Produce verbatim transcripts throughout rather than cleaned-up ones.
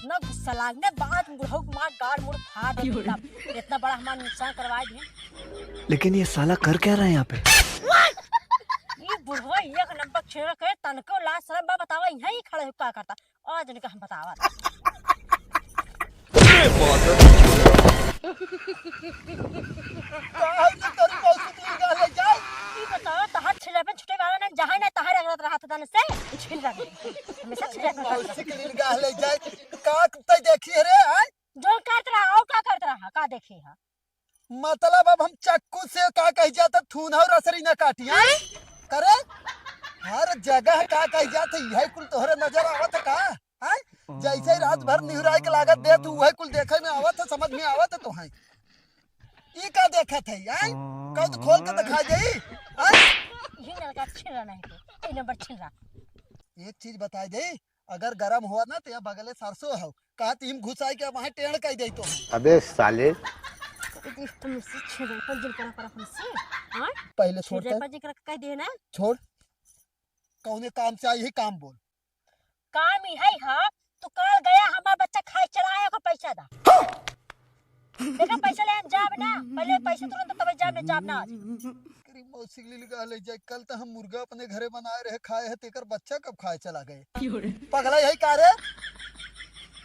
इतना गुस्सा लागने बाद बुढ़ऊ के मार गाड़ मुड़ फाड़ दे तब। इतना बड़ा हमार नुकसान करवा दिए। लेकिन ये साला कर क्या रहा है यहाँ पे? ये बुढ़वा एक नंबर छेड़ा के तनको लाज शरम बा, बतावा यहीं खड़े हो का करता। आज इनका हम बतावा। का है तो तोरी मौसी के लिए ले जाए? ई बताओ, तहार छिलरा पे छुटे वाला ना, जहाँ ना तहाँ रगड़त रहत तन से, छिलरा पे। हमेशा छिलरा पे। मौसी के लिए ले जाए। का तै देखी है रे, आय? जो करत रहा, और का करत रहा, का देखी है? मतलब अब हम चक्कू से का कही जाता, थून और रसरी ना काटी, आय? करे? हर जगह का कही जाता, यही कुल तोहरे नजर आवत है का? आय? जैसे ही रात भर निहुराई के लागत दे, तू वही कुल देखे में आवत है, समझ में आवत है तो है। ई का देखत है, आय? कौन खोल के दिखा जाई, आय? यही नलका छिलरा नहीं के, ई नंबर छिलरा। एक चीज बताई दे, अगर गरम हुआ ना तो या बगले सरसों हो, कहा तीन घुसाई के वहाँ टेढ़ कर दे तो। अबे साले। कह दे तुमसे छिलरा पर जिन करा पर हमसे, हाँ? पहले छोड़ छिलरा दे। पर जिन करा कह दे ना। छोड़। कौने काम से आई है, काम बोल। काम ही है, हाँ। तू कल गया, हमार बच्चा खाए चला आया, ओकर पैसा दा। देखा, पैसा ले हम जाब ना, पहले पैसा तुरंत तबे जाब ना, जाब ना आज। तेरी मौसी के लिए ले जाए, कल तो हम मुर्गा अपने घरे बनाए रहे, खाए है, तेकर बच्चा कब खाए चला गए? क्यों रे? पगला यही का रे?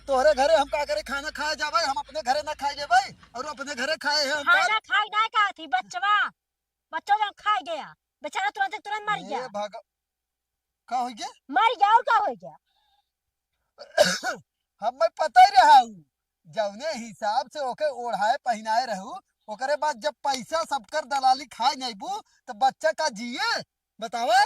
तोहरे घरे हम का करे, खाना खाए जाबे, हम अपने घरे ना खाए लेबे, और अपने घरे खाए है हम खाना कल। खाए ना का थी, बच्चवा, बच्चवा जब खाए गया, बेचारा तुरंत, तुरंत मर ए गया। भागा, का हो गया? मर गया, और का हो गया? हमें पता ही रहा हूँ, जौने हिसाब से ओके ओढ़ाए पहिनाए रहू, ओकरे बाद जब पैसा सबकर दलाली खाए नैबू, तो बच्चा का जिए? बतावा,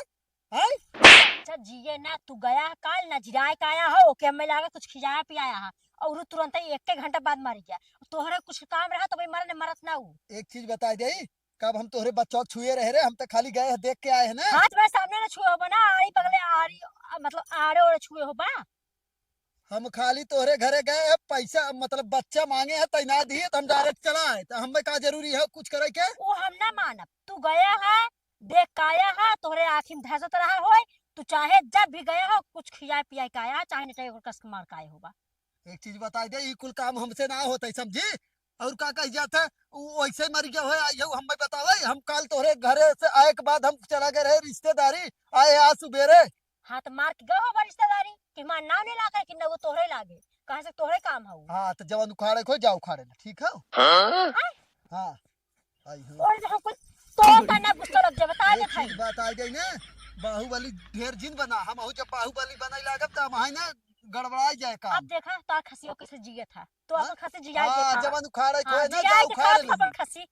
हैं? अच्छा जिए ना, तू गया काल नजराए का आया हो, ओके हमें लागे कुछ खियाया पियाया है, और उ तुरंत ही एक घंटा बाद मर गया। तोहरे कुछ काम रहा तो भाई मरने मरत ना हूँ। एक चीज बताई दे, कब हम तोहरे बच्चा छुए रहे रे? हम तो खाली गए हैं, देख के आए हैं ना। हाथ में सामने ना छुए होबा ना, आड़ी बगले आड़ी, आ, मतलब आड़े ओड़े छुए होबा। हम खाली तोहरे घरे गए हैं, पैसा मतलब बच्चा मांगे हैं, तैनात दिए तो हम डायरेक्ट चला आए। तो हमें का जरूरी है कुछ करे के? वो हम ना मानब। तू गया है, देख के आया है, तोहरे आँखी में धसत रहा होय, तू चाहे जब भी गया हो, कुछ खियाए पियाए के आया, चाहे नहीं कस के मार के आए होबा। एक चीज बताई दे, ई कुल काम हमसे ना होता है, समझी? और का कही जात है, उ वैसे मर गया है, आई हो हमें बतावे, हम काल तोहरे घरे से आए के बाद हम चला गए रहे रिश्तेदारी, आए आज सुबेरे। हाँ, तो मार के गए होबा रिश्तेदारी, कि हमार नाम नहीं लागे, कि न वो तोहरे लागे, कहाँ से तोहरे काम है वो? हाँ, तो जवन उखाड़े को जा उखाड़े ला, ठीक है? हाँ? हाँ, आई हो। और जो हम कुछ तो का ना गुस्सा लग जाए, बता दे एक भाई। चीज बताई दे ना, बाहुबली ढेर जिन बना, हम अहू जब बाहुबली बनाई लागब, तो हम आई ना गड़बड़ाई जाए अब काम। देखा, तो खसियो कैसे जियत है। तो हाँ? अपन खसी जियाई हाँ, देखा। जवन उखाड़े हाँ, खोए ना, जियाई जा देखा उखाड़ अपन ले। खसी।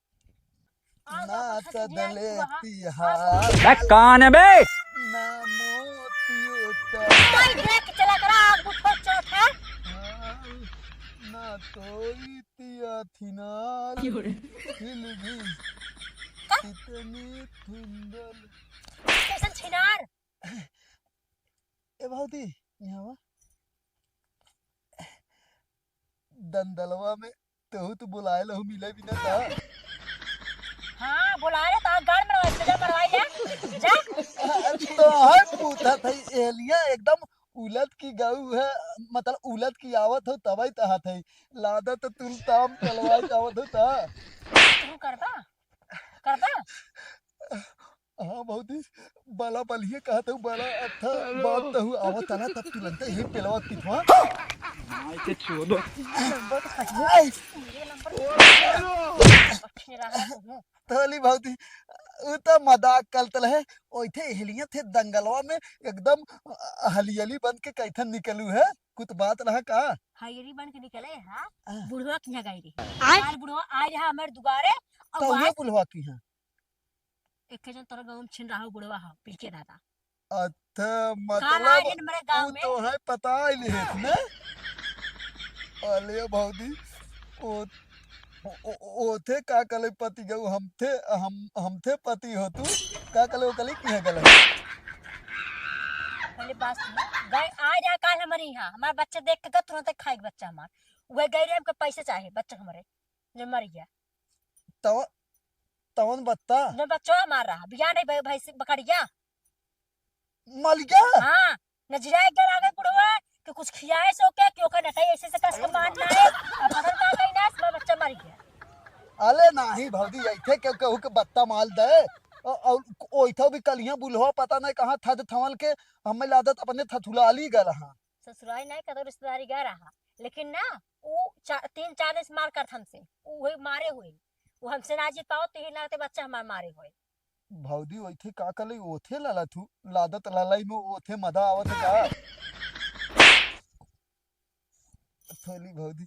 आज ना अपन खसी तो जियाई दले देखा। तिहार। बे, कौन है बे? ना मोतियो तो। ताई देख के चला करा, आग उठो चौथा। हाँ, ना तोरी तिया थिनार। क्यों रे? फिर भी का? इतनी धुंधल। कैसन छिनार? ए भौजी, यहाँ आवा। दंदलवा में तहू तो बुलाए लहू मिले भी ना था। हाँ, बुलाए ले, तो गाड़ में लगा, सीधा मरवाई ले। जा। तो हर पूछा था, एलिया एकदम उलट की गऊ है, मतलब उलट की आवत हो तबई तो हाथ है। लादा तो तुम ताम चलवाए आवत हो ता। तू करबा? करबा? हाँ भौजी, बला बलिए कहत हूँ, बला अच्छा बात तो हूँ, आवत आला तब तुरंत ही पेलवा पिथवा। माई के छोड़ो। नंबर तो पहले, आय। मेरे नंबर तो पहले रहा तू। तोली भौजी, उ तो मजाक करत रहे, ओइथे हेलिया थे दंगलवा में एकदम हलियली बन के कैथन निकलू है, कुछ बात रहा का? हलियली बन के निकले, हाँ? हाँ। बुढ़वा किहाँ गई रही। आय? हमार बुढ़वा आय रहा हमार दुआरे, और कौन आय बुढ़वा किहाँ? एक जन तोरा गाँव में छिन रहा बुढ़वा हा, पिलके दादा। अच्छा, का मतलब रहा जन मेरे गाँव उ में? तो है पता ही नहीं है ना? अले भौजी, ओ, ओ, ओ, ओ थे का कले पति गऊ, हम थे, हम, हम थे पति हो तू, का कले ओ कले किहाँ गले? पहले बात सुनो, गए आ जा काल हमारे यहाँ, हमारा बच्चा देख के गए तुरंत खाए के बच्चा हमार, वह गए रे हमके पैसे चाहे बच्चा हमारे, जो मर गया। तव-, तवन बत्ता? जो बच्चा हमार रहा, बिया नहीं भाई, भाई से बकरिया। मलिया? हाँ, नजरिया एक जन आ गए बुढ़वा, तो कुछ खियाए सो के, क्यों का नटाई ऐसे से कस के मारना है? अब पता का कहीं ना, बच्चा मर गया। अले नाही भौजी, ऐसे क्यों केहू के बत्ता माल दे? औ-, औ-, ओइठो भी कलिया बुलहो पता नहीं कहाँ थद थमल के हमें लादत अपने थथुलाली गल हाँ। ससुराई नहीं, कतो रिश्तेदारी गया रहा, लेकिन ना, ऊ चा-, तीन चार दिन से मार करत हमसे, ऊ वही मारे हुए, वो हमसे ना जीत पाओ, तो ही ना ते बच्चा हमार मारे हुए। भौजी, ओथे का कले, ओथे लाला थू, लादत लालाई में ओथे मजा आवत का? थोली भौजी,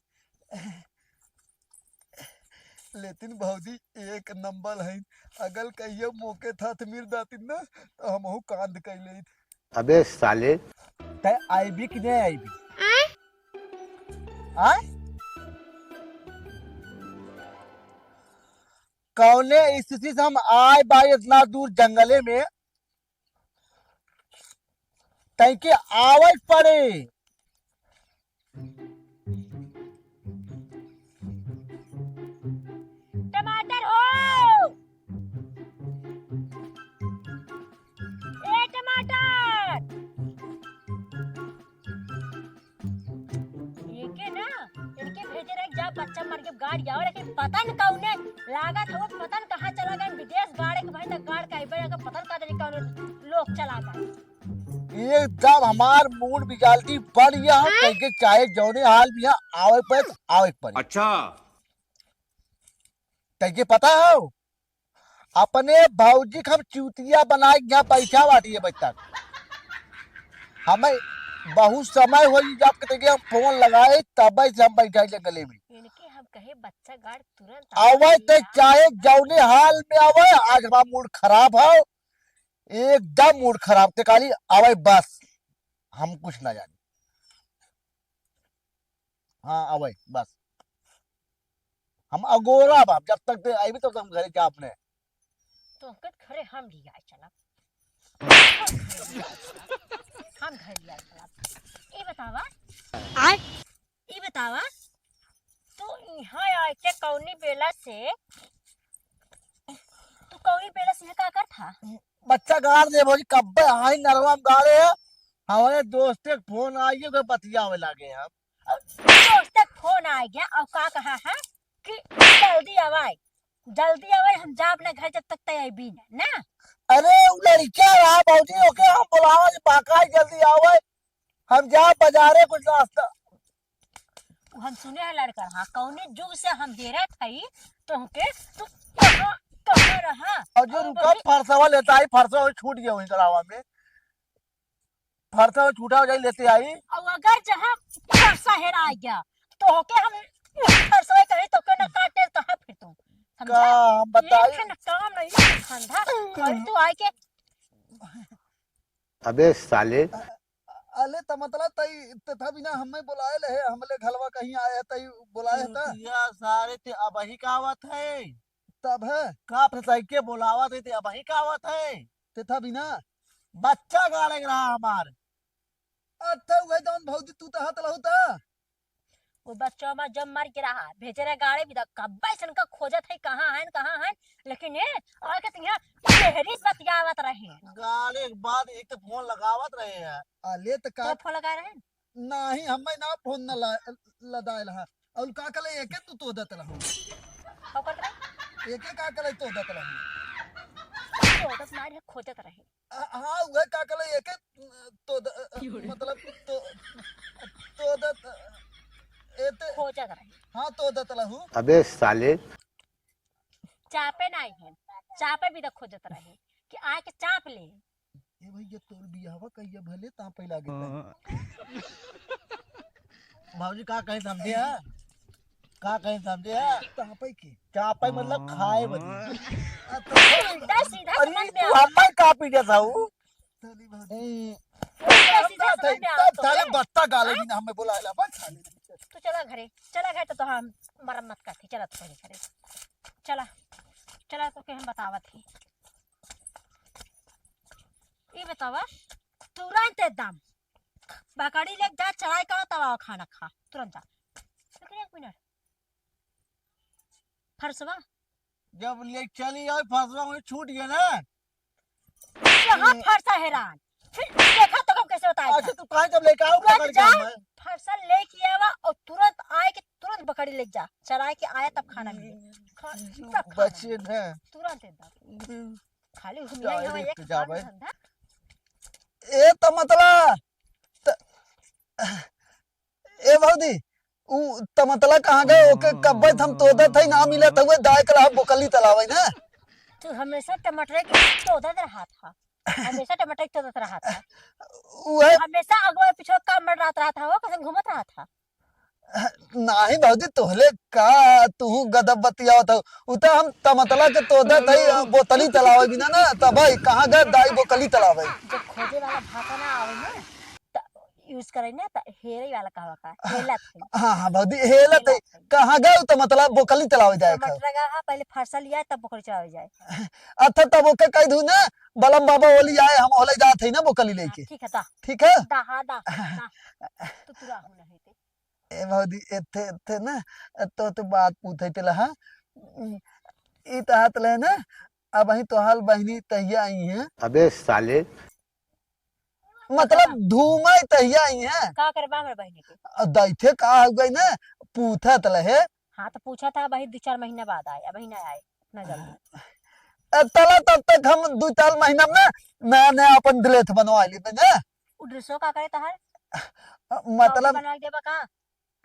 लेकिन भौजी एक नंबर है, अगर कहियो मौके था तो मिल जाती ना, तो हमहू कांड कर लेत। अबे साले। तै आईबी कि नहीं आईबी? आय? आय? कौने स्थिति से हम आए बाई इतना दूर जंगले में, तैके आवे पड़े। टमाटर हो, ए टमाटर। एके ना, इनके भेजे रहे, जा बच्चा मर के गाड़ जाओ, लेकिन पता न कौने लागत हो, पता न कहाँ चला गए, विदेश गाड़े के भाई, त गाड़ के अइबे, अगर पता न का जाने कौने लोग चला गए। एकदम हमार मूड मिजाजी बढ़िया हो, हाँ? तैके चाहे जौने हाल में आवे पड़े, आवे पड़े। अच्छा। तैके पता हो, अपने भौजी के हम चूतिया बनाए के यहाँ बैठा बाटी है बच्चा। हमें बहुत समय हो गई जब के तैके हम फोन लगाए, तब से हम बैठा जंगले में। इनके हम कहे बच्चा गाड़ तुरंत आवे आवे ते चाहे जौने हाल में आवे, आज हमारा मूड खराब हो, एकदम मूड खराब। ते खाली आवे बस, हम कुछ ना जाने। हाँ, आवे बस। हम अगोरा बाप, जब तक ते आइबी तब तक हम घरे जाब ने। तो ओकर घरे हम लियाए चलब। हम घर लियाए चलब। ई बतावा। आय? ई बतावा। तू इहाँ आए के कौनी बेला से, तू कौनी बेला से यहाँ का करत हा? बच्चा गाड़ दे भौजी, कब्बे हाई नरवा में गाड़े है। हमारे दोस्त के फोन आई है, ओके बतियावे लागे हम। दोस्त के फोन आ गया और का कहा है कि जल्दी आवाए, जल्दी आवाए, हम जाब ना घर जब तक तै अइबी ना, ना। अरे उ लड़का रहा भौजी, ओके हम बुलावा जी, बाकाई जल्दी आवे, हम जा बाजारे कुछ नाश्ता। उ हम सुने है लड़का रहा, कौने जुग से हम हेरत हई तोहके, तू कहाँ, कहाँ रहा? और जो और रुका, बड़ी फरसवा लेता आई, फरसवा छूट गया वहीं गलावा में। फरसा छूटा हो जाई, लेते आई। और अगर जहाँ फरसा हेरा गया, तो होके हम फरसा कहीं तो के ना काटे तो है फिर तू। समझा? का हम बताई? एक ठे ना काम नहीं, एक ठे धंधा। और तू आए के अबे साले। अ-, अले त मतलब तई तेथा बिना हमें बुलाए ले है, हमले घलवा कहीं आए है, तई बुलाए है त? चूतिया सारे ते अबही का आवत है। तब है। का फसाई के बोलावत है ते अबही का आवत है। तेथा बिना? बच्चा गाड़े के रहा हमार। अच्छा, उहे जौन भौजी तू तहत लहू त? वो बच्चा हमार जब मर के रहा, भेजे रहे गाड़े भी त कब्बे से इनका खोजत है, कहाँ है, कहाँ है, लेकिन ये आके तो यहाँ यहरी बतियावत रहे। गाड़े के बाद एक तो फोन लगावत रहे हैं। अले त का तो फोन लगा रहे हैं? नाही, हमें ना फोन न ला-, लदायल हा। और का कले एके तू तोदत रहू? का करत रहे? एके का कले तोदत रहू? तोदत ना रहे, खोजत रहे। आ, हाँ, उहे का कले एके तोद-, मतलब तो, तोदत, एते खोजत रहे। हाँ, तोदत रहू। अबे साले। चापे नाही है, चापे भी त खोजत रहे कि आके चाप ले। ए भैया, तोर बियाहवा कहिया भले तापे लागे तनी। भौजी का कहीं समझे है? का कहीं समझे है? तापे के? चापे मतलब खाए बदे। आ, तो सीधा सीधा अरे, समझ में तू आवत। हमें का पी जाता हूँ? चली भौजी। हम्म। सीधा सीधा समझ में आवत तब साले है। बत्ता गाले हाँ? दिन हमें बुलाए ला, बस साले। तू चला घरे, चला घरे तो, तो हम मरम्मत करती, चला तो घरे, घरे। चला, चला तो के हम बतावत ही। ई बतावा, तुरंत एकदम बकरी ले जा, चराई करा, तब आवा खाना खा, तुरंत जा। रुक रे एक मिनट। फरसवा? जब ले चली आओ, फरसवा वहीं छूट गया ना। कहाँ फरसा हेरान? फिर देखा तो कब कैसे बताए अच्छा, था? तू कहाँ जब लेके आओ, तुरंत पकड़ के जा, मैं? फरसा लेके आवा और तुरंत आए के तुरंत बकरी लेके जा, चराए के आया तब खाना मिले। खा-, तब खाना बचे मिले। ना। तुरंत एकदम। हम्म। खाली हुनिया ही हो, direct एक जाबे। काम धंधा। ए तमतला, त-, ए भौजी, उ तमतला कहाँ गए? ओके कब्बे त हम तोदत हई, ना मिलत हुए, दाए कला बोकली तलावे ना। तू हमेशा टमाटर के तोदत रहा था, हमेशा टमाटर के तोदत रहा था। उहे तू हमेशा अगवा पिछवा काम में रहत रहा था, हो कैसे घूमत रहा था? नाही भौजी, तोहले का, तू गदब बतियावत हो। उ त हम तमतला के तोदत हई, बोतली तलावे बिना ना, तब भाई कहाँ गए दाई बोकली तलावे? जब खोजे वाला भाषा ना आवे ना, त use करे ना, त हेरे वाला कहवा का, हेलत है। हाँ, हाँ भौजी, हेलत है। हेलत है। कहाँ गए उ तमतला बोकली तलावे जाए का? टमाटर का, हाँ, पहले फरसा लिया, तब बोकली चलावे जाए। अच्छा, तब ओके कह दू ना, बलम बाबा ओली आए, हम ओले जात हई ना बोकली हाँ, लेके। ठीक है, दा। ठीक है? दा, हाँ, दा, दा। तू, तू राहु नहीं थे। ए भौजी, एथे, एथे ना, तो, तो बात पूछे चला, हाँ? ई त हाथ ले ना, अब ही तोहार बहिनी तहिया आई हैं। अबे साले। मतलब, धूमे तहिया आई हैं। का करबा हमरे बहिनी के? अब दैथे का हो गई ना, पूछत रहे। हाँ, तो पूछा था, अबही दो चार महीना बाद आए, अबही ना आए, इतना जल्दी। ए, तला तब तक हम दो चार महीना में नया, नया अपन दिलेथ बनवा ली, बने? उ ड्रेसो का करे तोहार? मतलब, बनवा के देबा का?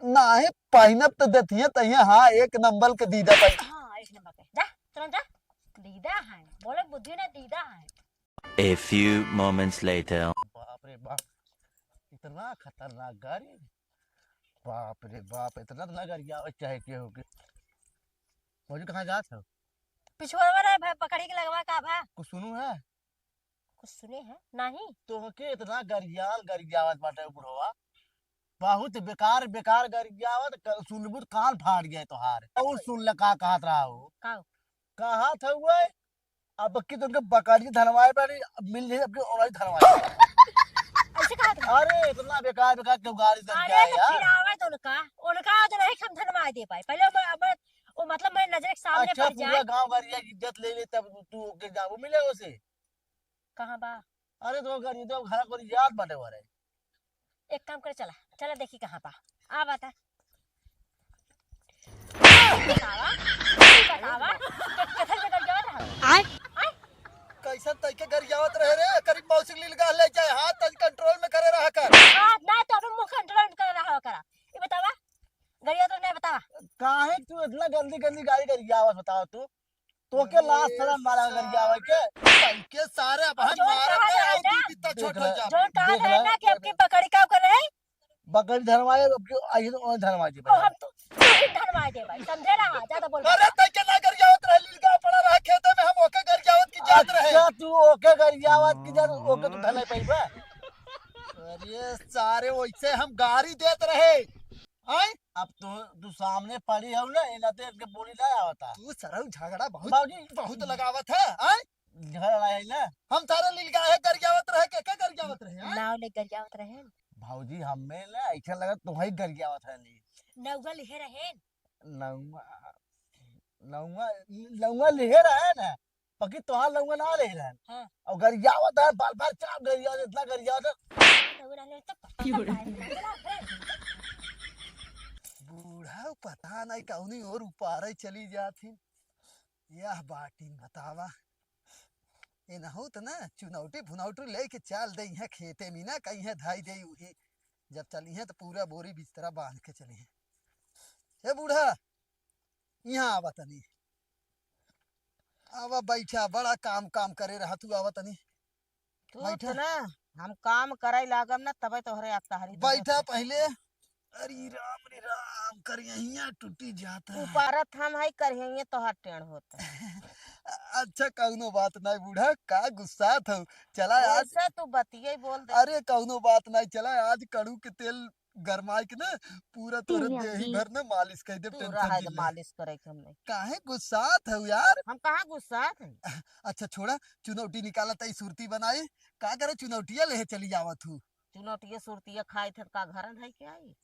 नाही, पहिनब त देतिहे, तहिए, हाँ, एक नंबर के दीदा पाई। हाँ, एक नंबर के। जा, तुरंत जा। दीदा है। बोले बुद्धि ना, दीदा है। A few moments later. बाप रे बाप, इतना खतरनाक गाड़ी। बाप रे बाप, इतना, इतना गाड़ी आवे चाहे के होके। भौजी, कहाँ जात हो? पिछुआ रे भाई, पकड़ी के लगवा का भा? कुछ सुनू है? कुछ सुने हैं? नाही। तोहके इतना गरियाल गरियावत बाटे बुढ़वा, बहुत बेकार बेकार गरियावत, क-, सुनबू त कान फाट जाए तोहार। और सुन ले का कहत रहा हो। का? कहत हुए, अब की तुमके बकरी धनवाए बारी, अब मिल जाए, अब की औरत धनवाए। ऐसे कहत रहा? अरे, इतना बेकार बेकार क्यों गाड़ी दे अरे, दिया तो यार? फिर आवे तो उनका, उनका तो नहीं हम धनवाए दे पाए। पहले हम, हम, वो मतलब मेरे नजर के सामने अच्छा, पड़ जाए। पूरा गांव गरिया की इज्जत ले ले, तब तू ओके जाबो मिले उसे। कहाँ बा? अरे तो करी तो घर को याद बाटे वाले। एक काम करे, चला, चला देखी कहाँ बा। आ बता। बतावा, बतावा, के-, केथन के गरियावत रहा? आय? आय? कैसन तई के गरियावत रहे रे? करीब मौसी लीलगा ले जाए, हाथ तनी control में करे रहा कर। हाथ ना तो अपन मुंह control में करे रहा करा। ये बतावा, गरियावत रहे ना, बतावा। काहे तू इतना गंदी गंदी गाड़ी गरियावत, बताओ तू? तोके लाज शरम वाला गरियावे के। तइके सारे अब हम मारत है, और तू कितना छोट हो जा। जोन कहा था ना कि अब की बकरी का करे? बकरी धरवाए, अब की आई तो और धरवा दे भाई। हम तो तू ही धरवा दे भाई, समझे ना? ज्यादा बोल। अरे तइके ना गरियावत रहे, लीलगा पड़ा रहा खेते में, हम ओके गरियावत की जात रहे। अच्छा, तू ओके गरियावत की जात, ओके तू धरवाई पाई बा? अरे सारे, वैसे हम गारी देत रहे। आय? अब तो तू सामने पड़ी हऊ ना, एना तो इनके बोली ना आवता। तू सरऊ झगड़ा बहुत, बाबूजी। बहुत लगावत है, आय? झगड़ा है ना? हम सारे लीलगाहे गरियावत रहे, के, के गरियावत रहे, आय? नाव ले गरियावत रहे। भौजी, हमें ना ऐसा लगा तुम्हारी गरियावत है ली। नौवा लिहे रहे। नौवा, नौवा, नौवा लिहे रहे ना। बाकी तोहार लउआ ना रही रहन। हाँ। और गरियावत है, बार बार चाप गरियावत, इतना गरियावत है। लउआ ना रहे तो पक्का पाए। बूढ़ा पता नहीं कौनी ओर उपारे चली जात ही। यह बाटिन बतावा। इनहू त ना चुनौटी फुनौटी लेके चाल दे हैं खेते में ना, कहीं है धाई दे उही। जब चली हैं तो पूरा बोरी बिस्तरा बांध के चली हैं। हे बूढ़ा, यहाँ आवा तनी। आवा बैठा, बड़ा काम काम करे रहा तू, आवा तनी। तू बैठा। तो ना, हम काम करे लागम ना, तबे तोहरे अकटहरी धरत बैठा है। पहले। अरे राम रे राम, करिया टूटी जाता है। उपारत हम है, करिया तोहर टेढ़ होता है। अच्छा, कौनो बात नहीं बूढ़ा, का गुस्सात हो? चला आज। वैसे तू बतिये बोल दे। अरे कौनो बात नहीं, चला आज कड़ू के तेल गरमाई के ना पूरा तोरे पिया देही पी। भर ना मालिश कर देब, तू tension रहा दे जिन ले। मालिश करे के हमने। काहे गुस्सात हऊ यार? हम कहाँ गुस्सात हई? अच्छा छोड़ा, चुनौटी निकाला तई सुरती बनाई। का करे चुनौटिया लेहे चली आवत हूँ? चुनौटिया सुरतिया खाई थे का घर धई के आई?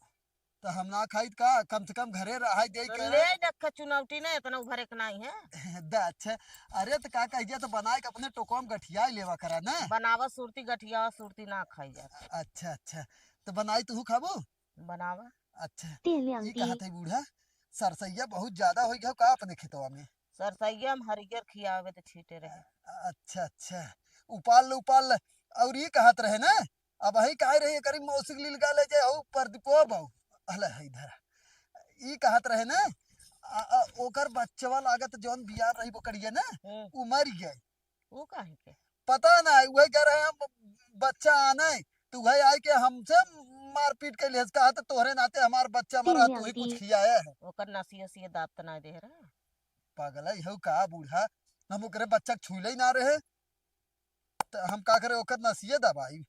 तो हम ना खाई का, कम से कम घरे रहाई दे तो के। ले रख चुनौटी ना, इतना उभरे के नाई है। द अच्छा। अरे तो का कह दिया, तो बनाए के अपने टोकवा में गठिया लेवा करा ना। बनावा सुरती गठिया, सुरती ना खाई जात। अच्छा अच्छा, तो बनाई तू खाबू? बनावा। अच्छा। ई कहत है बूढ़ा, सरसैया बहुत ज्यादा हो गया का अपने खेतवा में? सरसैया में हरियर खियावे तो छीटे रहे। अच्छा अच्छा, उपाल ले, उपाल ले। और ई कहत रहे ना, अब ही काहे रही करी मौसी के लीलगा ले जाए हो प्रदीपो बाऊ। अले है इधर। ई कहत रहे ना, आ, आ, ओकर बच्चवा लागत जौन बियाह रही बोकड़िया ना, हम्म। उ मर गए। वो काहे के? पता ना, वही कह रहे हम बच्चा आने, तो वही आए के हमसे मारपीट के लेस कहा, तो तोहरे नाते हमार बच्चा मरा, तू ही कुछ खियाया है। ओकर नसिया सिया दाब त ना दे रहा। पागल है हो का बूढ़ा, हम ओकरे बच्चा के छुइले ही ना रहे, तो हम का करे ओकर नसिया दबाई?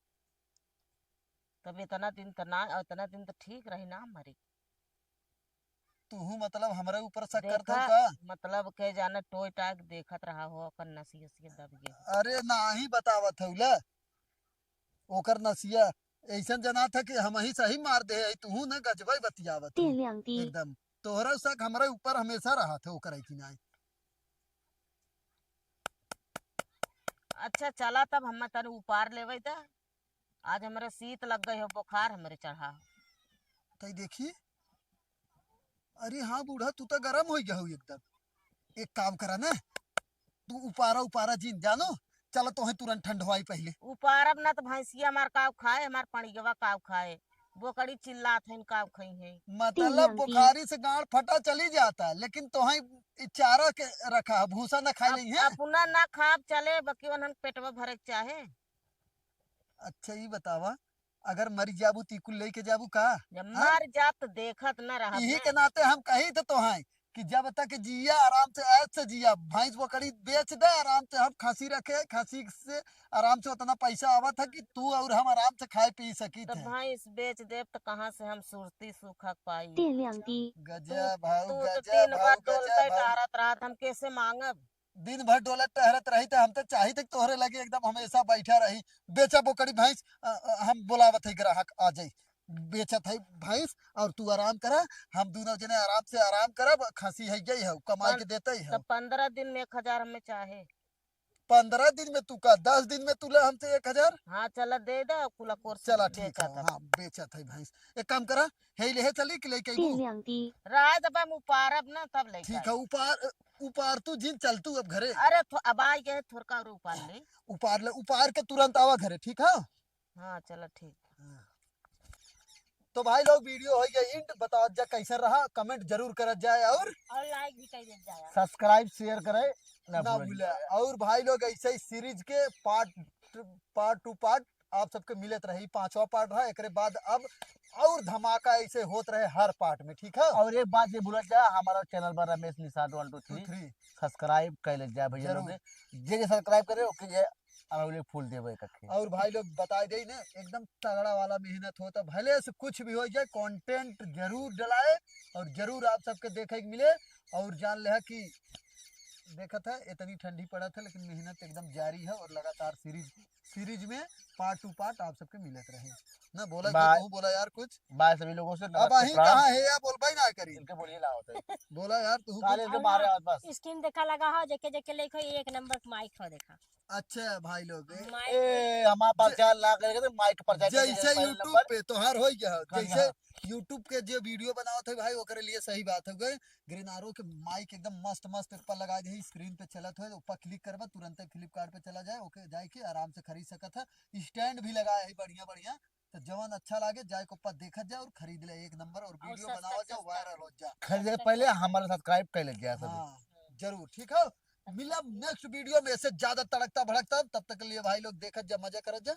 तब इतना दिन त ना, इतना दिन त ठीक रही ना मरी। तूहू मतलब हमरे ऊपर शक करत हऊ देखा, का? मतलब के जाने टोय टाय के देखत रहा हो, ओकर नसिया सिया दब गए। अरे नाही बतावत हऊ ला, ओकर नसिया ऐसन जनात है कि हम ही सही मार दे है, तूहू न गजबई बतियावत हऊ। एकदम तोहरा शक हमरे ऊपर हमेशा रहत है, ओकर है कि नाही। अच्छा चला तब हम तनी उपार लेवे दा। आज हमरे शीत लग गई हो, बुखार हमरे चढ़ा हो। तई देखी, अरे हाँ बूढ़ा, तू तो गरम हो गया हो एकदम। एक काम करा ना, तू उपारा उपारा जिन जानो, चला तोहे तुरंत ठंडवाई पहले। उपारब ना तो भैंसिया हमार काव खाए, हमार पणियवा काव खाए, बोकड़ी चिल्लात है, काव खाई है। मतलब बुखारी से गांड फटा चली जाता, लेकिन तोहे ई चारा के रखा, भूसा ना खाई अब नहीं है। अपना ना खाब चले, बाकी उन्हन पेटवा भरे के चाहे। अच्छा, ई बतावा, अगर मरी जाबू, त ई कुल लेके जाबू का? जब हाँ? मर जाब, त देखत न रहब यही ना। के नाते हम कही थे तो हैं कि जब तक जिया, आराम से, ऐश से जिया, भैंस बकरी बेच दे, आराम से हम खसी रखे, खसी से आराम से उतना पैसा आवत है कि तू और हम आराम से खाए पी सकी तो थे। भैंस बेच देब, त कहाँ से हम सुरती सुखक पाई? गजब, भाऊ, तू तो गजब, दिन भर भाऊ, डोलते गजब, भाऊ। टहरत रहत, हम कैसे मांगब? दिन भर डोलत टहरत रही, त हम त चाहित है कि तोहरे लगे एकदम हमेशा बैठा रही। बेचा बोकड़ी भैंस, अ, अ, हम बोलावत है ग्राहक आ जाई। बेचत है भैंस और तू आराम करा, हम दोनों जने आराम से आराम करब। खसी है यही है, कमाई के देते ही है। तो पन्द्रह दिन में एक हजार हमें चाहे। पन्द्रह दिन में तू का, दस दिन में तू ले हमसे एक हजार। हाँ, चला दे दे, कुला कोर्स चला, ठीक है, हाँ, बेचत है भैंस। एक काम करा, हे ले, हे चली कि लेके अइबू? रात अब हम उपारब ना, तब लेके ठीक है, उपार, उपार तू जिन चल तू अब घरे। अरे, थो-, अब आ गए, थोड़का और उपार ले। उपार ले, उपार के तुरंत आवा घरे, ठीक है? हाँ, चला, ठीक। हाँ। तो भाई लोग, video हो गया end, बताओ जा कैसे रहा, comment जरूर करत जाए और और like भी कर देत जाए। Subscribe, share करे ना ना भूले। भूले। और भाई लोग, ऐसे ही series के part, part to part आप सबके मिलत रही। पांचवा part रहा, एकरे बाद अब और धमाका ऐसे होत रहे हर part में, ठीक है? और एक बात ये भूलत जा, हमारा channel पर रमेश निषाद one two three two three। Subscribe कर ले जाए भैया लोग, जरूर। जे जे subscribe करे ओके ये अरौली फूल देवे कखे। और भाई लोग बताए दे ने, एकदम तगड़ा वाला मेहनत होता, भले से कुछ भी हो जाए, content जरूर डलाए और जरूर आप सबके देखे के मिले। और जान ले कि देखत है इतनी ठंडी पड़त है, लेकिन मेहनत एकदम जारी है और लगातार series, series में part to part आप सबके मिलत रहे ना। बोला कि बा-, तू बोला यार कुछ। बाय सभी लोगों से अब नमस्ते, अहीं प्रणाम। कहाँ है यार, बोल भाई ना करी। इनके बोलिए ना होते। बोला यार तू काले कुछ। इनके मारे आवत बस। Screen देखा लगा हो, जेके जेके लेखो एक number mic हो देखा। अच्छा भाई लोग, ए, mic ए, हमारे पास जे-, जान ना करेगा तो mic पर जाके जैसे देखे पहले YouTube number। पे तोहार हो गया, हाँ, जैसे हाँ। YouTube के जो video बनावत है भाई, ओकरे लिए सही बात हो गए। ग्रेनारो के mic एकदम मस्त मस्त ऊपर लगा दे, screen पे चलत है, ऊपर click करबा, तुरंते Flipkart पे चला जाए, ओके, जाए के आराम से खरीद सकत है। Stand भी लगा है बढ़िया बढ़िया, तो जवन अच्छा लागे जाए के ऊपर देखत जाए और खरीद ले, एक number, और और video बनावत जाए, viral हो जाए। खरीदे पहले हमारा subscribe कर ले जाए सभी। हाँ, जरूर, ठीक है। मिलब next video में ऐसे ज्यादा तड़कता भड़कता, तब तक के लिए भाई लोग देखत जा, मजा करत जा।